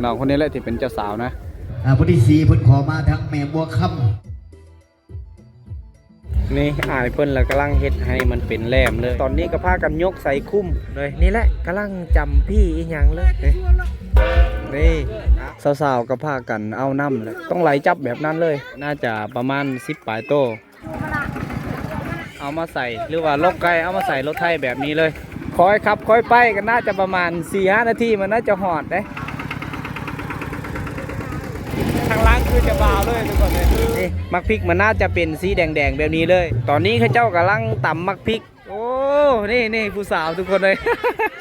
ນ້ອງຄົນນີ້ແຫຼະທີ່ເປັນເຈົ້າສາວນະ. ອ່າ ຜູ້ທີສີ່ເພິ່ນຂໍມາທາງແມ່ບົວຄຳ. ນີ້ອ້າຍເພິ່ນລະກຳລັງເຮັດໃຫ້ມັນເປັນແຫຼມເລີຍ. ຕອນນີ້ກໍພາກັນຍົກໃສ່ຄຸ້ມເລີຍ. ນີ້ແຫຼະກຳລັງຈຳພີ້ອີ່ຫຍັງເລີຍ. ນີ້ ນີ້ສາວໆກໍພາກັນເອົານຳແຫຼະ. ຕ້ອງໄລ່ຈັບແບບນັ້ນເລີຍ. ໜ້າຈະປະມານສິບປາຍໂຕ. ເອົາມາໃສ່ ຫຼືວ່າລົກໄກ່ ເອົາມາໃສ່ລົດໄຖແບບນີ້ເລີຍ. ຄ່ອຍຂັບຄ່ອຍໄປ ກໍໜ້າຈະປະມານສີ່ຫ້ານາທີ ມັນໜ້າຈະຮອດເດ້. ທາງຫຼັງຄືຈະບາວເລີຍທຸກຄົນເອີຍ. ນີ້ໝາກພິກມັນໜ້າຈະເປັນສີແດງໆແບບນີ້ເລີຍ. ຕອນນີ້ເຂົາເຈົ້າກຳລັງຕຳໝາກພິກ. ໂອ້ ນີ້ ນີ້ຜູ້ສາວທຸກຄົນເອີຍ.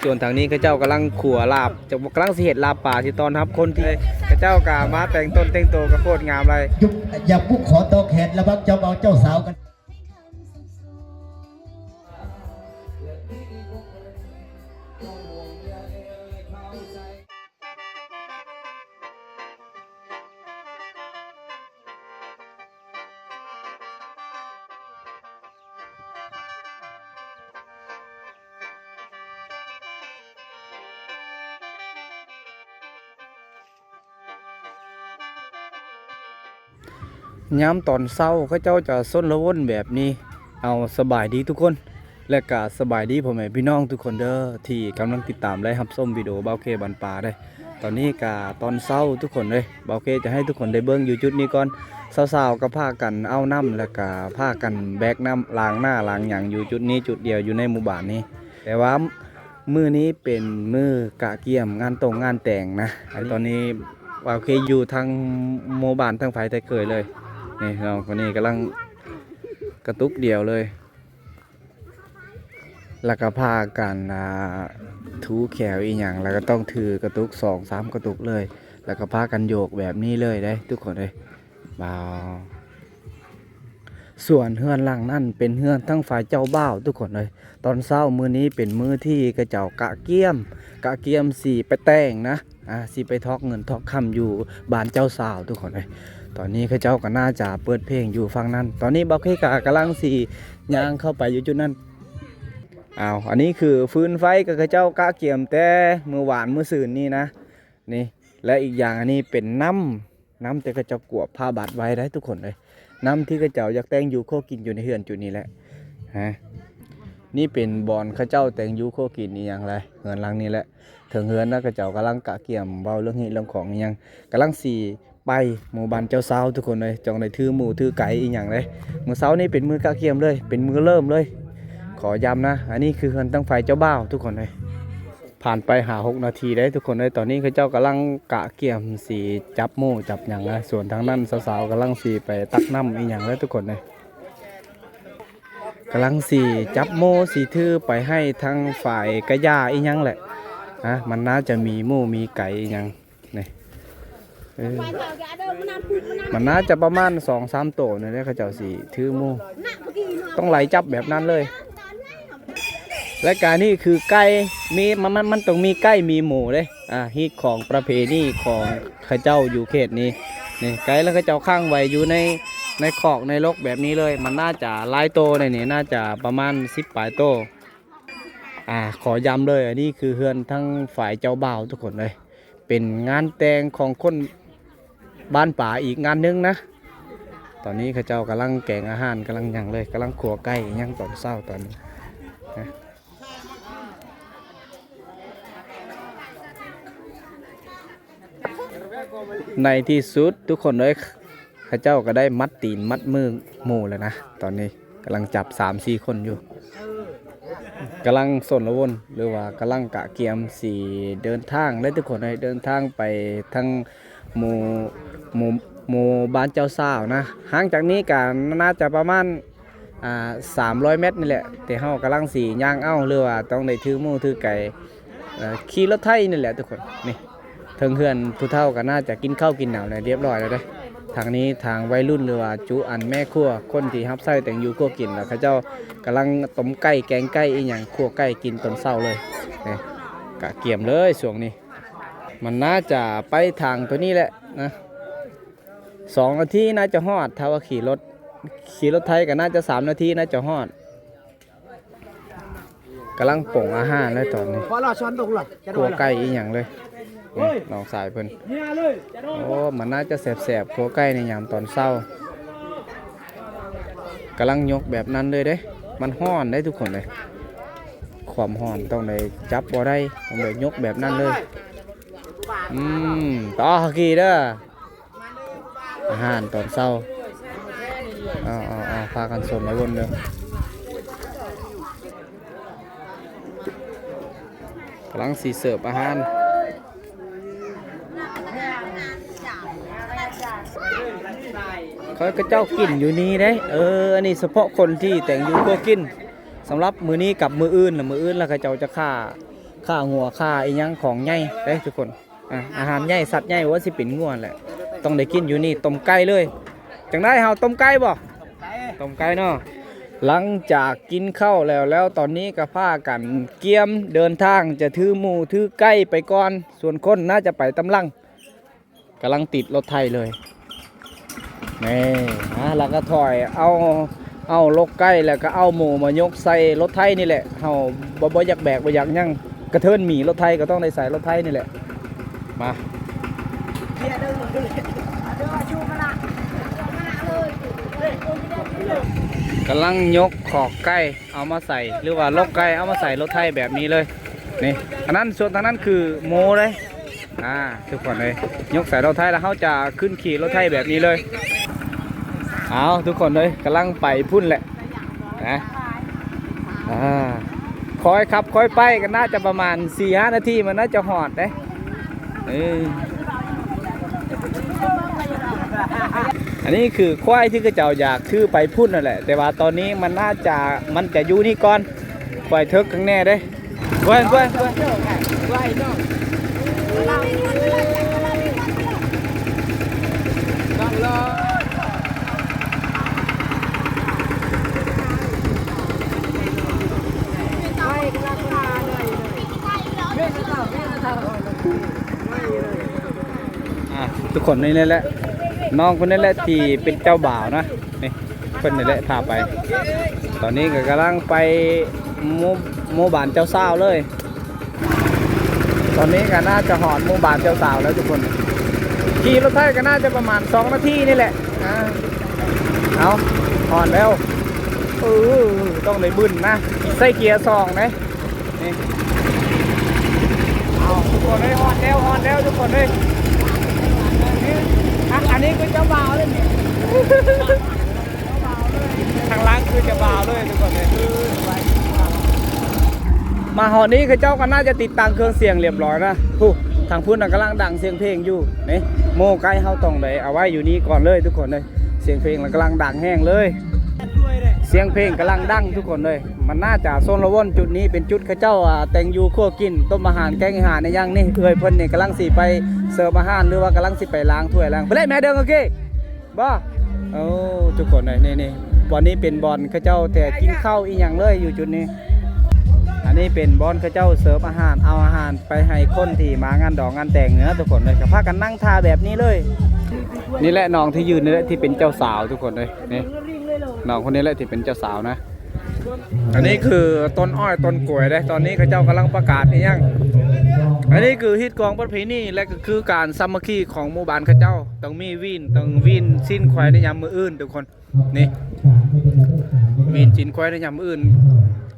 ສ່ວນທາງນີ້ເຂົາເຈົ້າກຳລັງຂົ້ວລາບ ຈະ ກຳລັງຊິເຮັດລາບປາທີ່ຕ້ອນຮັບຄົນທີ່ ເຂົາເຈົ້າກໍມາແຕ່ງຕົນແຕ່ງໂຕກໍໂຄດງາມຫຼາຍ. ຢາກປຸກຂໍຕໍ່ແຂນລະຫວ່າງເຈົ້າບ່າວເຈົ້າສາວກັນ. ຍາມຕອນເຊົ້າເຂົາເຈົ້າຈະຊົນລະວົນແບບນີ້. ເອົາ ສະບາຍດີທຸກຄົນ ແລະກະສະບາຍດີພໍ່ແມ່ພີ່ນ້ອງທຸກຄົນເດີ ທີ່ກຳລັງຕິດຕາມ ແລະ ຮັບຊົມວິດີໂອບ່າວເຄບ້ານປ່າເດ້. ຕອນນີ້ກະຕອນເຊົ້າທຸກຄົນເອີຍ ບ່າວເຄຈະໃຫ້ທຸກຄົນໄດ້ເບິ່ງຢູ່ຈຸດນີ້ກ່ອນ. ສາວໆກໍພາກັນເອົານ້ຳ ແລະກະພາກັນແບກນ້ຳ ລ້າງໜ້າລ້າງຫຍັງຢູ່ຈຸດນີ້ຈຸດດຽວຢູ່ໃນໝູ່ບ້ານນີ້. ແຕ່ວ່າ ມື້ນີ້ເປັນມື້ກະກຽມງານຕົງງານແຕ່ງນະ. ອັນນີ້ຕອນນີ້ບ່າວເຄຢູ່ທາງໝູ່ບ້ານທາງຝ່າຍໄທເກີຍເລີຍ. ນີ້ນ້ອງຄົນນີ້ກຳລັງກະຕຸກດຽວເລີຍ ແລ້ວກໍພາກັນ ອ່າ ຖູແຂ້ວອີ່ຫຍັງ ແລ້ວກໍຕ້ອງຖືກະຕຸກສອງສາມກະຕຸກເລີຍ ແລ້ວກໍພາກັນໂຍກແບບນີ້ເລີຍເດ້ທຸກຄົນເອີຍ. ວ້າວ ສ່ວນເຮືອນຫຼັງນັ້ນເປັນເຮືອນທາງຝ່າຍເຈົ້າບ່າວທຸກຄົນເອີຍ. ຕອນເຊົ້າມື້ນີ້ເປັນມື້ທີ່ເຂົາເຈົ້າກະກຽມ ກະກຽມຊິໄປແຕ່ງນະ ອ່າ ຊິໄປຖອກເງິນຖອກຄຳຢູ່ບ້ານເຈົ້າສາວທຸກຄົນເອີຍ. ຕອນນີ້ເຂົາເຈົ້າກໍໜ້າຈະເປີດເພງຢູ່ຝັ່ງນັ້ນ. ຕອນນີ້ບ່າວເຄກະກຳລັງຊິຍ່າງເຂົ້າໄປຢູ່ຈຸດນັ້ນ. ອ້າວ ອັນນີ້ຄືຟືນໄຟ ກໍເຂົາເຈົ້າກະກຽມແຕ່ມື້ວານມື້ຊືນນີ້ນະ ນີ້. ແລະ ອີກຢ່າງ ອັນນີ້ເປັນນ້ຳ ນ້ຳທີ່ເຂົາເຈົ້າກວບພາບັດໄວ້ໄດ໋ທຸກຄົນເອີຍ. ນ້ຳທີ່ເຂົາເຈົ້າຢາກແຕ່ງຢູ່ຄົວກິນຢູ່ໃນເຮືອນຈຸດນີ້ແຫຼະ. ຮະ ນີ້ເປັນບ່ອນເຂົາເຈົ້າແຕ່ງຢູ່ຄົວກິນອີ່ຫຍັງຫຼາຍ ເຮືອນຫຼັງນີ້ແຫຼະ. ເທິງເຮືອນນະ ເຂົາເຈົ້າກຳລັງກະກຽມເວົ້າເລື່ອງຮີດເລື່ອງຂອງອີ່ຫຍັງ ກຳລັງຊິໄປໝູ່ບ້ານເຈົ້າສາວທຸກຄົນເອີຍ. ຈັ່ງໄດ້ຖືໝູ່ຖືໄກ່ອີ່ຫຍັງເດ້. ມື້ເຊົ້ານີ້ເປັນມື້ກະກຽມເລີຍ ເປັນມື້ເລີ່ມເລີຍ. ຂໍຢ້ຳນະ ອັນນີ້ຄືເຮືອນທາງຝ່າຍເຈົ້າບ່າວທຸກຄົນເອີຍ. ຜ່ານໄປຫ້າຫົກນາທີເດ້ທຸກຄົນເອີຍ. ຕອນນີ້ເຂົາເຈົ້າກຳລັງກະກຽມຊິຈັບໝູ່ຈັບຫຍັງນະ ສ່ວນທາງນັ້ນສາວໆກຳລັງຊິໄປຕັກນ້ຳອີ່ຫຍັງເດ້ທຸກຄົນເອີຍ. ກຳລັງຊິຈັບໝູ່ຊິຖືໄປໃຫ້ທາງຝ່າຍກະຢາອີ່ຫຍັງແຫຼະ. ນະ ມັນໜ້າຈະມີໝູ່ມີໄກ່ອີ່ຫຍັງນີ້. ເອີ ມັນໜ້າຈະປະມານສອງສາມໂຕນີ້ແຫຼະ ເຂົາເຈົ້າຊິຖືໝູ່ ຕ້ອງໄລ່ຈັບແບບນັ້ນເລີຍ. ແລະການນີ້ຄືໄກ່ ມີ ມັນ ມັນ ມັນຕ້ອງມີໄກ່ມີໝູເດ້. ອ່າ ຮີດຂອງປະເພນີຂອງເຂົາເຈົ້າຢູ່ເຂດນີ້. ນີ້ ໄກ່ລະເຂົາເຈົ້າຂັງໄວ້ຢູ່ໃນ ໃນຄອກໃນລົກແບບນີ້ເລີຍ. ມັນໜ້າຈະຫຼາຍໂຕໃນນີ້ ໜ້າຈະປະມານສິບປາຍໂຕ. ອ່າ ຂໍຢ້ຳເລີຍ ອັນນີ້ຄືເຮືອນທາງຝ່າຍເຈົ້າບ່າວທຸກຄົນເອີຍ. ເປັນງານແຕ່ງຂອງຄົນບ້ານປ່າອີກງານໜຶ່ງນະ. ຕອນນີ້ເຂົາເຈົ້າກຳລັງແກງອາຫານ ກຳລັງຫຍັງເລີຍ ກຳລັງຂົ້ວໄກ່ຫຍັງຕອນເຊົ້າຕອນນີ້ນະ. ໃນທີ່ສຸດທຸກຄົນເອີຍ ເຂົາເຈົ້າກໍໄດ້ມັດຕີນມັດມືໝູແລ້ວນະ. ຕອນນີ້ກຳລັງຈັບສາມສີ່ຄົນຢູ່ ກຳລັງຊົນລະວົນ ຫຼືວ່າກຳລັງກະກຽມຊິເດີນທາງເດ້ທຸກຄົນເອີຍ. ເດີນທາງໄປທາງໝູ່ ໝູ່ ໝູ່ບ້ານເຈົ້າສາວນະ. ຫ່າງຈາກນີ້ກໍໜ້າຈະປະມານ ອ່າ ສາມຮ້ອຍແມັດນີ້ແຫຼະ ແຕ່ເຮົາກຳລັງຊິຍ່າງເອົາ ຫຼືວ່າຕ້ອງໄດ້ຖືໝູຖືໄກ່ ເອີ ຂີ່ລົດໄຖນີ້ແຫຼະທຸກຄົນ. ນີ້ ເທິງເຮືອນຜູ້ເຖົ້າກໍໜ້າຈະກິນເຂົ້າກິນນ້ຳແລ້ວ ລຽບຮ້ອຍແລ້ວເດ້. ທາງນີ້ທາງໄວລຸ້ນ ຫຼືວ່າຈຸອັນແມ່ຄົວ ຄົນທີ່ຮັບໃຊ້ແຕ່ງຢູ່ຄົວກິນ ແລ້ວເຂົາເຈົ້າກຳລັງຕົ້ມໄກ່ແກງໄກ່ອີ່ຫຍັງ ຂົ້ວໄກ່ກິນຕອນເຊົ້າເລີຍ. ນີ້ ກະກຽມເລີຍຊ່ວງນີ້. ມັນໜ້າຈະໄປທາງໂຕນີ້ແຫຼະນະ ສອງນາທີໜ້າຈະຮອດ ຖ້າວ່າຂີ່ລົດ ຂີ່ລົດໄຖກໍໜ້າຈະສາມນາທີໜ້າຈະຮອດ. ກຳລັງປົງອາຫານເລີຍຕອນນີ້ ຂົ້ວໄກ່ອີ່ຫຍັງເລີຍ. ນ້ອງຊາຍເພິ່ນ. ໂອ້ ມັນໜ້າຈະແຊບໆ ຂົ້ວໄກ່ໃນຍາມຕອນເຊົ້າ. ກຳລັງຍົກແບບນັ້ນເລີຍເດ້ ມັນຮ້ອນເດ້ທຸກຄົນເອີຍ. ຄວາມຮ້ອນຕ້ອງໄດ້ຈັບບໍ່ໄດ້ ຕ້ອງໄດ້ຍົກແບບນັ້ນເລີຍ. ອືມ ຕໍ່ກີເດີ ອາຫານຕອນເຊົ້າ. ເອົາໆໆ ພາກັນຊົມໄວ້ເບິ່ງເດີ. ກຳລັງຊິເສີບອາຫານ. ເຂົາເຈົ້າກິນຢູ່ນີ້ເດ້. ເອີ ອັນນີ້ສະເພາະຄົນທີ່ແຕ່ງຢູ່ຄົວກິນ. ສຳລັບມື້ນີ້ກັບມື້ອື່ນລະ ມື້ອື່ນລະເຂົາເຈົ້າຈະຂ້າ ຂ້າງົວ ຂ້າອີ່ຫຍັງຂອງໃຫຍ່ເດ້ທຸກຄົນ. ອາ ອາຫານໃຫຍ່ ສັດໃຫຍ່ ບໍ່ວ່າຊິເປັນງົວແຫຼະ ຕ້ອງໄດ້ກິນຢູ່ນີ້. ຕົ້ມໄກ່ເລີຍ. ຈັ່ງໃດເຮົາ ຕົ້ມໄກ່ບໍ່? ຕົ້ມໄກ່ເນາະ. ຫຼັງຈາກກິນເຂົ້າແລ້ວ ແລ້ວຕອນນີ້ກໍພາກັນກຽມເດີນທາງ ຈະຖືໝູຖືໄກ່ໄປກ່ອນ. ສ່ວນຄົນໜ້າຈະໄປຕາມຫຼັງ. ກຳລັງຕິດລົດໄຖເລີຍ. ນີ້ ອາ ແລ້ວກໍຖອຍເອົາ ເອົາລົກໄກ່ ແລ້ວກໍເອົາໝູມາຍົກໃສ່ລົດໄຖນີ້ແຫຼະ. ເຮົາບໍ່ ບໍ່ຢາກແບກ ບໍ່ຢາກຫຍັງ ກະເທີນໝີລົດໄຖກໍຕ້ອງໄດ້ໃສ່ລົດໄຖນີ້ແຫຼະ. ມາ ກຳລັງຍົກຂອກໄກ່ເອົາມາໃສ່ ຫຼືວ່າລົກໄກ່ເອົາມາໃສ່ລົດໄຖແບບນີ້ເລີຍ. ນີ້ ອັນນັ້ນ ສ່ວນທາງນັ້ນຄືໝູເດ້. ອ່າ ທຸກຄົນເອີຍ ຍົກໃສ່ລົດໄຖແລ້ວ ເຮົາຈະຂຶ້ນຂີ່ລົດໄຖແບບນີ້ເລີຍ. ເອົາ ທຸກຄົນເອີຍ ກຳລັງໄປພຸ້ນແຫຼະນະ. ອ່າ ຄ່ອຍຂັບຄ່ອຍໄປ ກໍໜ້າຈະປະມານສີ່ຫ້ານາທີ ມັນໜ້າຈະຮອດເດ້. ເອີ ອັນນີ້ຄືຄວາຍທີ່ເຂົາເຈົ້າຢາກຖືໄປພຸ້ນນັ້ນແຫຼະ ແຕ່ວ່າຕອນນີ້ມັນໜ້າຈະ ມັນຈະຢູ່ນີ້ກ່ອນ. ຄວາຍເຖິກຂ້າງແນ່ເດ້. ເບິ່ງ ເບິ່ງ ເບິ່ງ ອ່າ ທຸກຄົນ ນີ້ແຫຼະ ນ້ອງຄົນນີ້ແຫຼະທີ່ເປັນເຈົ້າບ່າວນະ ນີ້ ເພິ່ນນີ້ແຫຼະພາໄປ. ຕອນນີ້ກໍກຳລັງໄປໝູ່ ໝູ່ບ້ານເຈົ້າສາວເລີຍ. ຕອນນີ້ກໍໜ້າຈະຮອດໝູ່ບ້ານເຈົ້າສາວແລ້ວທຸກຄົນ. ຂີ່ລົດໄຖກໍໜ້າຈະປະມານສອງນາທີນີ້ແຫຼະ. ອ່າ ເອົາ ຮອດແລ້ວ. ເອີ ຕ້ອງໄດ້ບຶ້ນນະ ໃສ່ເກຍສອງເດ້. ນີ້ ເອົາ ທຸກຄົນເອີຍ ຮອດແລ້ວ ຮອດແລ້ວທຸກຄົນເອີຍ. ນີ້ ອ່ະ ອັນນີ້ຄືເຈົ້າບ່າວເລີຍນີ້ ທາງຫຼັງຄືເຈົ້າບ່າວເລີຍທຸກຄົນເອີຍ. ມາຮອດນີ້ເຂົາເຈົ້າກໍໜ້າຈະຕິດຕັ້ງເຄື່ອງສຽງລຽບຮ້ອຍນະ. ຜູ້ ທາງພຸ້ນນະກຳລັງດັງສຽງເພງຢູ່. ນີ້ ໝູ່ໄກ່ເຮົາຕ້ອງໄດ້ເອົາໄວ້ຢູ່ນີ້ກ່ອນເລີຍທຸກຄົນເອີຍ. ສຽງເພງລະກຳລັງດັງແຮງເລີຍ ສຽງເພງກຳລັງດັງທຸກຄົນເອີຍ. ມັນໜ້າຈະຊົນລະວົນຈຸດນີ້ເປັນຈຸດເຂົາເຈົ້າ ອ່າ ແຕ່ງຢູ່ຄົວກິນ ຕົ້ມອາຫານ ແກງອາຫານ ອີ່ຫຍັງນີ້. ເອື້ອຍເພິ່ນນີ້ກຳລັງຊິໄປເສີບອາຫານ ຫຼືວ່າກຳລັງຊິໄປລ້າງຖ້ວຍລ້າງ ໄປແລ້ວແມ່ເດີງ ໂອເຄບໍ່? ໂອ້ ທຸກຄົນເອີຍ ນີ້ໆ ບ່ອນນີ້ເປັນບ່ອນເຂົາເຈົ້າແຕ່ກິນເຂົ້າອີ່ຫຍັງເລີຍ ຢູ່ຈຸດນີ້. ອັນນີ້ເປັນບ່ອນເຂົາເຈົ້າເສີບອາຫານ ເອົາອາຫານໄປໃຫ້ຄົນທີ່ມາງານດອງງານແຕ່ງເນາະທຸກຄົນເອີຍ. ກໍພາກັນນັ່ງຖ້າແບບນີ້ເລີຍ. ນີ້ແຫຼະ ນ້ອງທີ່ຢືນນີ້ແຫຼະທີ່ເປັນເຈົ້າສາວທຸກຄົນເອີຍ. ນີ້ ນ້ອງຄົນນີ້ແຫຼະທີ່ເປັນເຈົ້າສາວນະ. ອັນນີ້ຄືຕົ້ນອ້ອຍຕົ້ນກ້ວຍເດ້. ຕອນນີ້ເຂົາເຈົ້າກຳລັງປະກາດອີ່ຫຍັງ. ອັນນີ້ຄືຮີດຄອງປະເພນີ ແລະ ກໍຄືການສາມັກຄີຂອງໝູ່ບ້ານເຂົາເຈົ້າ. ຕ້ອງມີຫວີນ ຕ້ອງຫວີນຊີ້ນຄວາຍໃນຍາມມື້ອື່ນທຸກຄົນ. ນີ້ ຫວີນຊີ້ນຄວາຍໃນຍາມມື້ອື່ນ.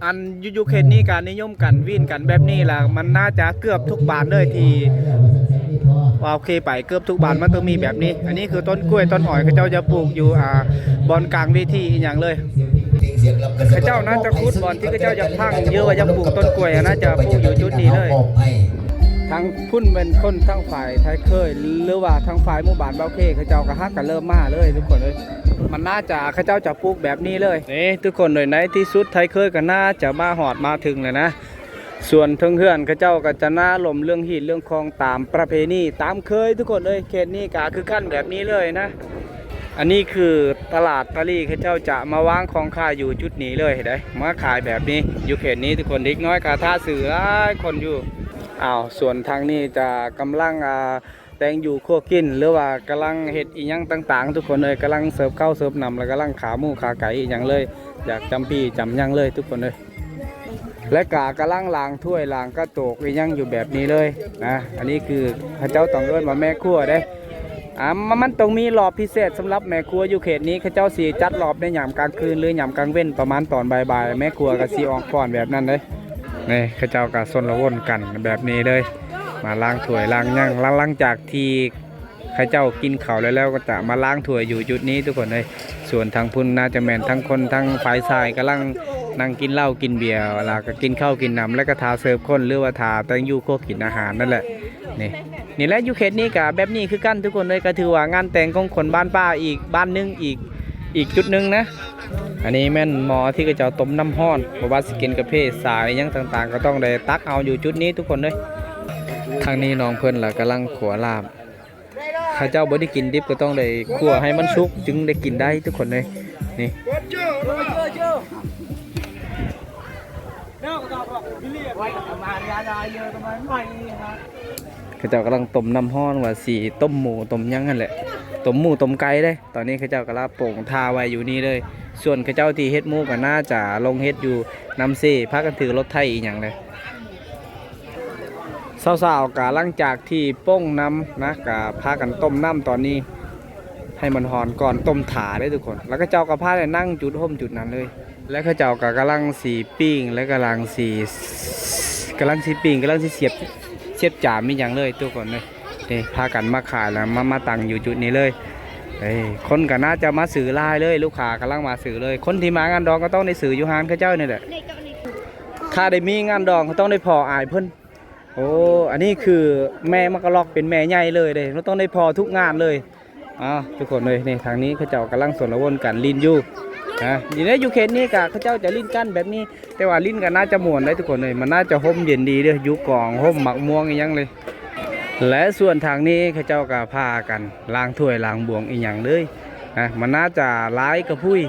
ອັນຢູ່ ຢູ່ເຂດນີ້ກະນິຍົມກັນຫວີນກັນແບບນີ້ລະ ມັນໜ້າຈະເກືອບທຸກບ້ານເລີຍ ທີ່ວ່າໂອເຄໄປ ເກືອບທຸກບ້ານມັນຕ້ອງມີແບບນີ້. ອັນນີ້ຄືຕົ້ນກ້ວຍຕົ້ນອ້ອຍ ເຂົາເຈົ້າຈະປູກຢູ່ ອ່າ ບ່ອນກາງເວທີອີ່ຫຍັງເລີຍ. ເຂົາເຈົ້າໜ້າຈະຂຸດບ່ອນທີ່ເຂົາເຈົ້າຢາກຝັງ ຫຼືວ່າຢາກປູກຕົ້ນກ້ວຍ ໜ້າຈະປູກຢູ່ຈຸດນີ້ເລີຍ. ທາງພຸ້ນແມ່ນຄົນທາງຝ່າຍໄທເຄີຍ ຫຼືວ່າທາງຝ່າຍໝູ່ບ້ານເບົາເຄ ເຂົາເຈົ້າກໍຫາກະເລີ່ມມາເລີຍທຸກຄົນເອີຍ. ມັນໜ້າຈະ ເຂົາເຈົ້າຈະປູກແບບນີ້ເລີຍ. ນີ້ທຸກຄົນເອີຍ ໃນທີ່ສຸດໄທເຄີຍກໍໜ້າຈະມາຮອດມາເຖິງແລ້ວນະ. ສ່ວນເທິງເຮືອນເຂົາເຈົ້າກໍຈະໜ້າລົມເລື່ອງຮີດເລື່ອງຄອງຕາມປະເພນີຕາມເຄີຍທຸກຄົນເອີຍ. ເຂດນີ້ກໍຄືກັນແບບນີ້ເລີຍນະ. ອັນນີ້ຄືຕະຫຼາດຕາລີ ເຂົາເຈົ້າຈະມາວາງຂອງຂາຍຢູ່ຈຸດນີ້ເລີຍເດ້ ມາຂາຍແບບນີ້ຢູ່ເຂດນີ້ທຸກຄົນ. ເດັກນ້ອຍກໍຖ້າຊື້ຫຼາຍຄົນຢູ່. ອ້າວ ສ່ວນທາງນີ້ຈະກຳລັງ ອ່າ ແຕ່ງຢູ່ຄົວກິນ ຫຼືວ່າກຳລັງເຮັດອີ່ຫຍັງຕ່າງໆ ທຸກຄົນເອີຍ. ກຳລັງເສີບເຂົ້າເສີບນ້ຳ ແລ້ວກຳລັງຂາໝູຂາໄກ່ອີ່ຫຍັງເລີຍ ຢາກຈຳປີ້ຈຳຫຍັງເລີຍທຸກຄົນເອີຍ. ແລະກະກຳລັງລ້າງຖ້ວຍລ້າງກະໂຕກອີ່ຫຍັງຢູ່ແບບນີ້ເລີຍນະ. ອັນນີ້ຄືເຂົາເຈົ້າຕ້ອງເອີ້ນວ່າແມ່ຄົວເດ້. ອ່າ ມັນ ມັນຕ້ອງມີລອບພິເສດສຳລັບແມ່ຄົວຢູ່ເຂດນີ້. ເຂົາເຈົ້າຊິຈັດລອບໃນຍາມກາງຄືນ ຫຼື ຍາມກາງເວັນ ປະມານຕອນບ່າຍໆ ແມ່ຄົວກໍຊິອອກຟ້ອນແບບນັ້ນເດ້. ນີ້ເຂົາເຈົ້າກໍຊົນລະວົນກັນແບບນີ້ເລີຍ ມາລ້າງຖ້ວຍລ້າງຫຍັງ. ຫຼັງ ຫຼັງຈາກທີ່ ເຂົາເຈົ້າກິນເຂົ້າແລ້ວ ແລ້ວກໍຈະມາລ້າງຖ້ວຍຢູ່ຈຸດນີ້ທຸກຄົນເອີຍ. ສ່ວນທາງພຸ້ນໜ້າຈະແມ່ນທັງຄົນ ທັງຝ່າຍຊາຍກຳລັງນັ່ງກິນເຫຼົ້າກິນເບຍ ແລ້ວກໍກິນເຂົ້າກິນນ້ຳ ແລ້ວກໍຖ້າເສີບຄົນ ຫຼືວ່າຖ້າແຕ່ງຢູ່ຄົວກິນອາຫານນັ້ນແຫຼະ. ນີ້ ນີ້ແຫຼະ ຢູ່ເຂດນີ້ກໍແບບນີ້ຄືກັນທຸກຄົນເອີຍ. ກໍຖືວ່າງານແຕ່ງຂອງຄົນບ້ານປ່າອີກບ້ານໜຶ່ງ ອີກ ອີກຈຸດໜຶ່ງນະ. ອັນນີ້ແມ່ນໝໍ້ທີ່ເຂົາເຈົ້າຕົ້ມນ້ຳຮ້ອນ ບໍ່ວ່າຊິກິນກາເຟ ຊາ ອີ່ຫຍັງຕ່າງໆ ກໍຕ້ອງໄດ້ຕັກເອົາຢູ່ຈຸດນີ້ທຸກຄົນເອີຍ. ທາງນີ້ນ້ອງເພິ່ນລະກຳລັງຂົ້ວລາບ. ເຂົາເຈົ້າບໍ່ໄດ້ກິນດິບ ກໍຕ້ອງໄດ້ຂົ້ວໃຫ້ມັນສຸກ ຈຶ່ງໄດ້ກິນໄດ້ທຸກຄົນເອີຍ. ນີ້ ເຂົາເຈົ້າກຳລັງຕົ້ມນ້ຳຮ້ອນ ວ່າຊິຕົ້ມໝູຕົ້ມຫຍັງຫັ້ນແຫຼະ ຕົ້ມໝູຕົ້ມໄກ່ເດ້. ຕອນນີ້ເຂົາເຈົ້າກຳລັງປົງຖ້າໄວ້ຢູ່ນີ້ເລີຍ. ສ່ວນເຂົາເຈົ້າທີ່ເຮັດໝູກໍໜ້າຈະລົງເຮັດຢູ່ນ້ຳເຊ ພາກັນຖືລົດໄຖອີ່ຫຍັງເດ້. ສາວໆ ກະຫຼັງຈາກທີ່ປົງນ້ຳນະ ກະພາກັນຕົ້ມນ້ຳຕອນນີ້ໃຫ້ມັນຮ້ອນກ່ອນ ຕົ້ມຖ້າເດ້ທຸກຄົນ. ແລ້ວເຂົາເຈົ້າກໍພາກັນນັ່ງຈຸດຮົ່ມຈຸດນັ້ນເລີຍ. ແລະເຂົາເຈົ້າກໍກຳລັງຊິປີ້ງ ແລະກຳລັງຊິ ກຳລັງຊິປີ້ງ ກຳລັງຊິສຽບ ສຽບຈາມອີ່ຫຍັງເລີຍທຸກຄົນເອີຍ. ນີ້ພາກັນມາຂາຍ ແລ້ວມາ ມາຕັ້ງຢູ່ຈຸດນີ້ເລີຍ. ເອີ ຄົນກໍໜ້າຈະມາຊື້ຫຼາຍເລີຍ ລູກຄ້າກຳລັງມາຊື້ເລີຍ. ຄົນທີ່ມາງານດອງກໍຕ້ອງໄດ້ຊື້ຢູ່ຮ້ານເຂົາເຈົ້ານີ້ແຫຼະ. ຖ້າໄດ້ມີງານດອງກໍຕ້ອງໄດ້ພໍ້ອ້າຍເພິ່ນ. ໂອ້ ອັນນີ້ຄືແມ່ໝາກກະລັອກ ເປັນແມ່ໃຫຍ່ເລີຍເດ້ ຕ້ອງໄດ້ພໍ້ທຸກງານເລີຍ. ອ້າວ ທຸກຄົນເອີຍ ນີ້ທາງນີ້ເຂົາເຈົ້າກຳລັງຊົນລະວົນກັນຫຼິ້ນຢູ່ນະ. ຢູ່ໃນ ຢູ່ເຂດນີ້ກະເຂົາເຈົ້າຈະຫຼິ້ນກັນແບບນີ້ ແຕ່ວ່າຫຼິ້ນກໍໜ້າຈະມ່ວນໄດ໋ທຸກຄົນເອີຍ. ມັນໜ້າຈະຮົ່ມເຢັນດີເດ້ ຢູ່ກອງຮົ່ມໝາກມ່ວງອີ່ຫຍັງເລີຍ. ແລະສ່ວນທາງນີ້ເຂົາເຈົ້າກໍພາກັນລ້າງຖ້ວຍລ້າງບວງອີ່ຫຍັງເລີຍນະ. ມັນໜ້າຈະຫຼາຍກະພຸ້ຍ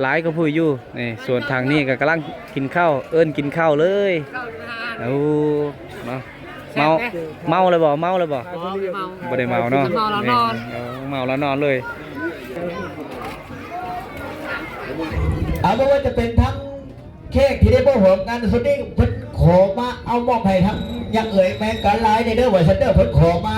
ຫຼາຍກະພຸ້ຍຢູ່. ນີ້ ສ່ວນທາງນີ້ກໍກຳລັງກິນເຂົ້າ ເອີ້ນກິນເຂົ້າເລີຍ. ໂອ້ ເນາະ ເມົາ ເມົາແລ້ວບໍ່? ເມົາແລ້ວບໍ່? ບໍ່ ບໍ່ໄດ້ເມົາ ບໍ່ໄດ້ເມົາເນາະ. ເມົາແລ້ວນອນ. ນີ້ ເອີ ເມົາແລ້ວນອນເລີຍ. ເອົາ ບໍ່ວ່າຈະເປັນທັງແຂກທີ່ໄດ້ມາຮ່ວມງານຊຸດນີ້ ເພິ່ນຂໍມາເອົາມອບໃຫ້ທາງຍັງເອີຍແມ່ນການຫຼາຍເດີ ວ່າຊັ້ນເດີ ເພິ່ນຂໍມາ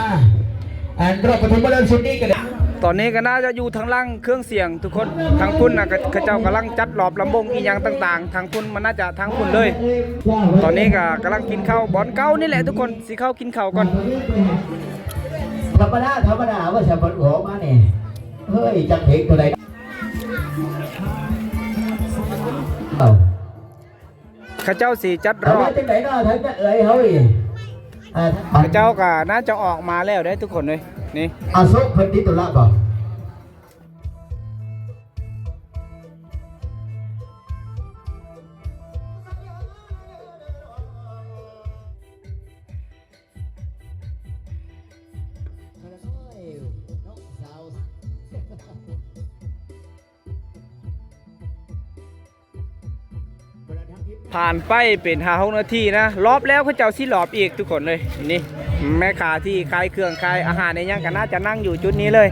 ອັນ ລອບປະຖົມມະເລີກຊຸດນີ້ກໍໄດ້. ຕອນນີ້ກໍໜ້າຈະຢູ່ທາງຫຼັງເຄື່ອງສຽງທຸກຄົນ. ທາງພຸ້ນນະ ເຂົາ ເຂົາເຈົ້າກຳລັງຈັດລອບລຳວົງອີ່ຫຍັງຕ່າງໆ ທາງພຸ້ນ ມັນໜ້າຈະທາງພຸ້ນເລີຍ. ຕອນນີ້ກໍກຳລັງກິນເຂົ້າບ່ອນເກົ່ານີ້ແຫຼະທຸກຄົນ. ຊິເຂົ້າກິນເຂົ້າກ່ອນ. ທຳມະດາ ທຳມະດາ ວ່າຊັ້ນ ເພິ່ນຂໍມານີ້. ເຮີ້ຍ ຈັກເພງຕົວໃດ. ເອົາ ເຂົາເຈົ້າຊິຈັດລອບ. ເອົາ ວ່າຈັ່ງໃດເນາະ ທາງເອື້ອຍເຮົານີ້ ອ່າ ເຂົາເຈົ້າກໍໜ້າຈະອອກມາແລ້ວເດ້ທຸກຄົນເອີຍ. ນີ້ ອາໂສກເພິ່ນຕິດທຸລະບໍ່? ຜ່ານໄປເປັນຫ້າຫົກນາທີນະ ລອບແລ້ວເຂົາເຈົ້າຊິລອບອີກທຸກຄົນເອີຍ. ນີ້ ແມ່ຄ້າທີ່ຂາຍເຄື່ອງຂາຍອາຫານອີ່ຫຍັງກໍໜ້າຈະນັ່ງຢູ່ຈຸດນີ້ເລີຍ.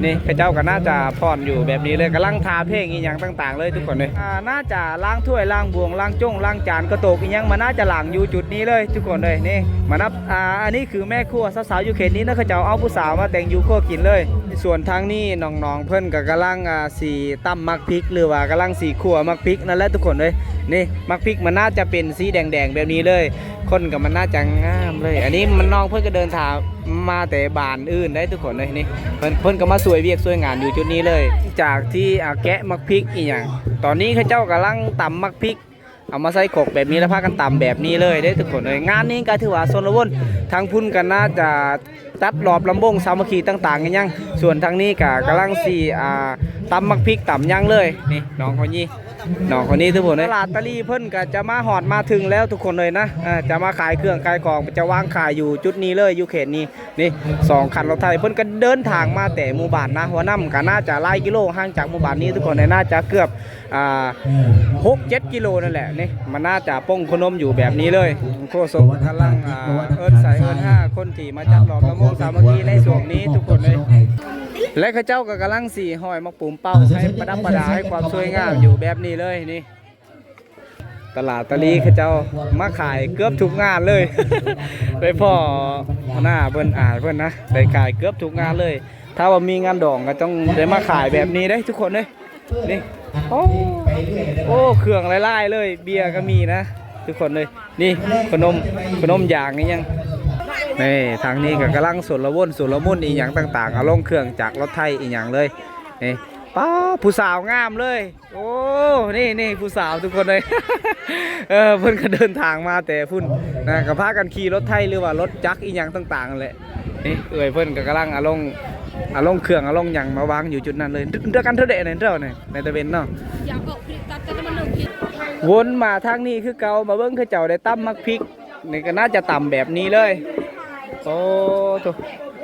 ນີ້ ເຂົາເຈົ້າກໍໜ້າຈະຜ່ອນຢູ່ແບບນີ້ເລີຍ ກຳລັງຖ້າເພງອີ່ຫຍັງຕ່າງໆເລີຍທຸກຄົນເອີຍ. ອ່າ ໜ້າຈະລ້າງຖ້ວຍລ້າງບວງລ້າງຈົງລ້າງຈານກະໂຕກອີ່ຫຍັງ ມັນໜ້າຈະລ້າງຢູ່ຈຸດນີ້ເລີຍທຸກຄົນເອີຍ. ນີ້ ມານັບ ອ່າ ອັນນີ້ຄືແມ່ຄົວສາວໆຢູ່ເຂດນີ້ນະ ເຂົາເຈົ້າເອົາຜູ້ສາວມາແຕ່ງຢູ່ຄົວກິນເລີຍ. ສ່ວນທາງນີ້ນ້ອງໆເພິ່ນກໍກຳລັງ ອ່າ ຊິຕຳໝາກພິກ ຫຼືວ່າກຳລັງຊິຂົ້ວໝາກພິກນັ້ນແຫຼະທຸກຄົນເອີຍ. ນີ້ ໝາກພິກມັນໜ້າຈະເປັນສີແດງໆແບບນີ້ເລີຍ ຄົນກໍມັນໜ້າຈະງາມເລີຍ. ອັນນີ້ມັນ ນ້ອງເພິ່ນກໍເດີນທາງມາແຕ່ບ້ານອື່ນໄດ໋ທຸກຄົນເອີຍ. ນີ້ ເພິ່ນ ເພິ່ນກໍມາຊ່ວຍວຽກຊ່ວຍງານຢູ່ຈຸດນີ້ເລີຍ. ຈາກທີ່ ອ່າ ແກະໝາກພິກອີ່ຫຍັງ ຕອນນີ້ເຂົາເຈົ້າກຳລັງຕຳໝາກພິກ ເອົາມາໃສ່ຄົກແບບນີ້ ແລ້ວພາກັນຕຳແບບນີ້ເລີຍເດ້ທຸກຄົນເອີຍ. ງານນີ້ກໍຖືວ່າຊົນລະວົນ ທາງພຸ້ນກໍໜ້າຈະຈັດລອບລຳວົງສາມັກຄີຕ່າງໆອີ່ຫຍັງ. ສ່ວນທາງນີ້ກໍກຳລັງຊິ ອ່າ ຕຳໝາກພິກຕຳຫຍັງເລີຍ. ນີ້ນ້ອງຄົນນີ້ ນ້ອງຄົນນີ້ທຸກຄົນເອີຍ. ຕະຫຼາດຕາລີເພິ່ນກໍຈະມາຮອດມາເຖິງແລ້ວທຸກຄົນເອີຍນະ. ເອີ ຈະມາຂາຍເຄື່ອງຂາຍຂອງ ຈະວາງຂາຍຢູ່ຈຸດນີ້ເລີຍ ຢູ່ເຂດນີ້. ນີ້ ສອງຄັນລົດໄຖ ເພິ່ນກໍເດີນທາງມາແຕ່ໝູ່ບ້ານນາຫົວນ້ຳ ກໍໜ້າຈະຫຼາຍກິໂລ ຫ່າງຈາກໝູ່ບ້ານນີ້ທຸກຄົນເອີຍ ໜ້າຈະເກືອບ ອ່າ ຫົກເຈັດກິໂລນັ້ນແຫຼະ. ນີ້ ມັນໜ້າຈະປົງໂຄນມຢູ່ແບບນີ້ເລີຍ. ໂຄສົກກຳລັງ ອ່າ ເອີ້ນໃສ່ເອີ້ນຫາຄົນທີ່ມາຈັດລອບລຳວົງສາມັກຄີໃນຊ່ວງນີ້ທຸກຄົນເລີຍ ແລະ ເຂົາເຈົ້າກໍກຳລັງຊິຫ້ອຍໝາກປູມເປົ່າໃຫ້ປະດັບປະດາໃຫ້ຄວາມສວຍງາມຢູ່ແບບນີ້ເລີຍ. ນີ້ ຕະຫຼາດຕາລີເຂົາເຈົ້າມາຂາຍເກືອບທຸກງານເລີຍ. ໄປພໍ້ຫົວໜ້າເພິ່ນ ອ້າຍເພິ່ນນະ ໄດ້ຂາຍເກືອບທຸກງານເລີຍ. ຖ້າວ່າມີງານດອງກໍຕ້ອງໄດ້ມາຂາຍແບບນີ້ເດ້ທຸກຄົນເດ້. ນີ້ ໂອ້ ໂອ້ ເຄື່ອງຫຼາຍໆເລີຍ ເບຍກໍມີນະທຸກຄົນເລີຍ. ນີ້ ຂະໜົມ ຂະໜົມຢາງອີ່ຫຍັງ. ນີ້ ທາງນີ້ກໍກຳລັງຊົນລະວົນ ຊຸນລະມຸນອີ່ຫຍັງຕ່າງໆ ເອົາລົງເຄື່ອງຈັກລົດໄຖອີ່ຫຍັງເລີຍ. ນີ້ ປ້າ ຜູ້ສາວງາມເລີຍ. ໂອ້ ນີ້ ນີ້ ຜູ້ສາວທຸກຄົນເລີຍ. ເອີ ເພິ່ນກໍເດີນທາງມາແຕ່ພຸ້ນນະ ກໍພາກັນຂີ່ລົດໄຖ ຫຼືວ່າລົດຈັກອີ່ຫຍັງຕ່າງໆນັ້ນແຫຼະ. ນີ້ ເອື້ອຍເພິ່ນກໍກຳລັງເອົາລົງ ເອົາລົງເຄື່ອງ ເອົາລົງຫຍັງມາວາງຢູ່ຈຸດນັ້ນເລີຍ. ດຽວກັນເທົ່າໃດ ອັນນັ້ນເຈົ້ານີ້ ໃນຕາເວັນເນາະ. ວົນມາທາງນີ້ຄືເກົ່າ ມາເບິ່ງເຂົາເຈົ້າໄດ້ຕຳໝາກພິກ. ນີ້ກໍໜ້າຈະຕຳແບບນີ້ເລີຍ. ໂອ້ໂທ້